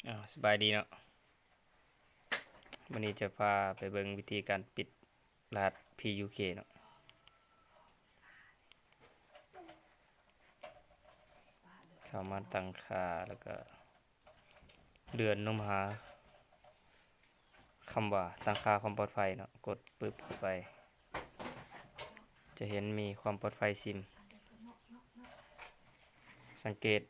ອ້າວ ສະບາຍດີເນາະ, ມື້ນີ້ຈະພາໄປເບິ່ງວິທີການປິດລະຫັດ ພີຢູເຄ ເນາະ. ເຂົ້າມາຕັ້ງຄ່າ ແລ້ວກໍເລື່ອນລົງຫາຄຳວ່າຕັ້ງຄ່າຄວາມປອດໄພເນາະ, ກົດປຶບເຂົ້າໄປ ຈະເຫັນມີຄວາມປອດໄພຊິມ. ສັງເກດ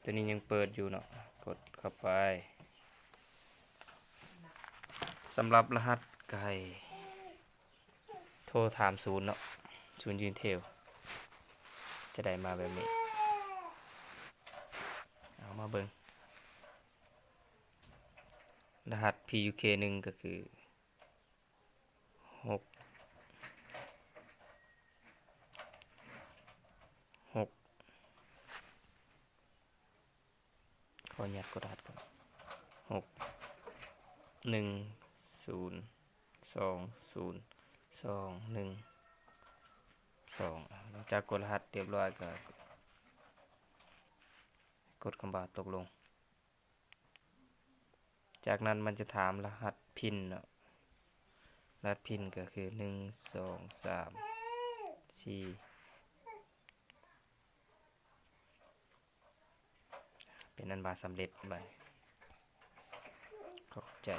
ຕົວນີ້ຍັງເປີດຢູ່ເນາະ, ກົດເຂົ້າໄປ. ສຳລັບລະຫັດກໍໃຫ້ໂທຖາມສູນເນາະ, ສູນຢູນິເທວ ຈະໄດ້ມາແບບນີ້. ເອົາມາເບິ່ງ ລະຫັດ ພີຢູເຄ ໜຶ່ງ ກໍຄື ຫົກ ຫົກ ຂໍອະນຸຍາດກົດລະຫັດກ່ອນ, ຫົກ ໜຶ່ງ ສູນ ສອງ ສູນ ສອງ ໜຶ່ງ ສອງ. ຫຼັງຈາກກົດລະຫັດຮຽບຮ້ອຍ ກໍກົດຄຳວ່າຕົກລົງ. ຈາກນັ້ນມັນຈະຖາມລະຫັດພິນເນາະ, ລະຫັດພິນກໍຄື ໜຶ່ງ ສອງ ສາມ ສີ່ ເປັນອັນວ່າສຳເລັດ. ບາດນີ້ ຂອບໃຈ.